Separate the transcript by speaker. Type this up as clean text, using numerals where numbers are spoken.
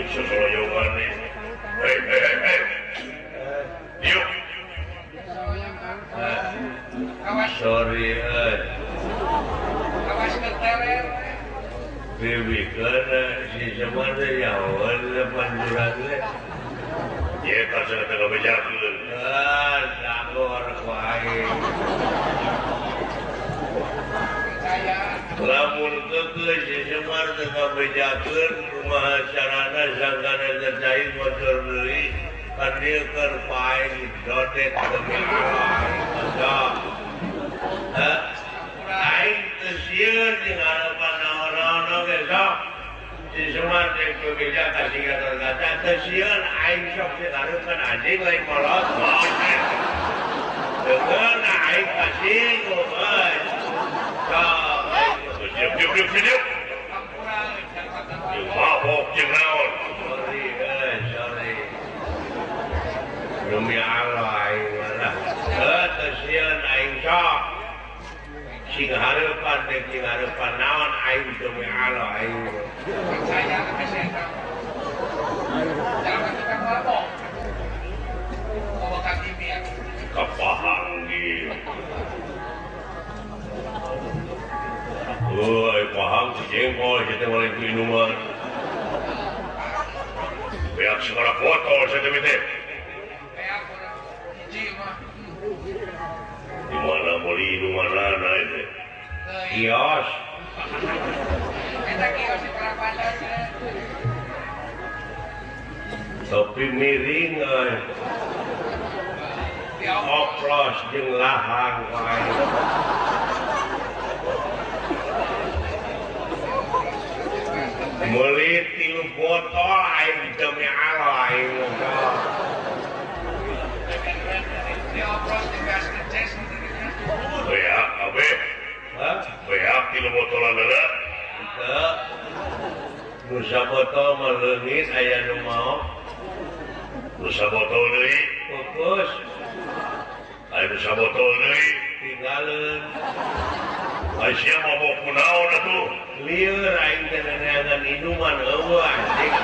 Speaker 1: Aing sosoloyongan nih. Hei hei hei. Yuk. Sorry euy.
Speaker 2: Awas keteler.
Speaker 1: Bibi si Semar teh nyahoeun panjuran teh. Ye pasal teh ngabejakeun. Ah, dagor ku aing. Lamun keukeuh si Semar teh ngabejakeun kumaha carana sangkana teh cai motor deui kan dieu keur paing dodet demi aing. Hah? Aing teu sieun jeung harapan naon-naon oge sok. Si Semar teh bebeja ka si Gatotkaca teu sieun aing sok sieun hareupeun anjing lain kolot. Deungeun aing kasih euy. Sok dieu dieu dieu dieu. Jeung mabok jeung naon. Sorry euy, sorry. Demi Allah aing mah. Heuh teu sieun aing sok. Sing hareupan teh sing hareupan naon aing demi Allah aing.
Speaker 2: Percaya ka setan. Jangan kita mabok. Bawa ka kimia.
Speaker 1: Kapahang ieu. Euy, pahang si jengkol sia teh meuli minuman. Beak segala botol sia teh teh.
Speaker 2: Beak urang hiji mah.
Speaker 1: Di mana meuli minumanana itu?
Speaker 3: Kios.
Speaker 2: Eta kios di perapatan.
Speaker 1: Topi miring euy. Oplos jeung lahang wae. Meuli 3 botol aing demi Allah aing.
Speaker 2: Di oplos di gas ngeces.
Speaker 1: Beak abe.
Speaker 3: Hah?
Speaker 1: Beak 3 botolan heula.
Speaker 3: Henteu. Nu sabotol mah leungit aya nu maok.
Speaker 1: Nu sabotol deui
Speaker 3: pupus.
Speaker 1: Aya nu sabotol deui
Speaker 3: tinggalin.
Speaker 1: Ai sia mabok kunaon atuh?
Speaker 3: Lieur aing teh neneangan minuman eueuh anjing.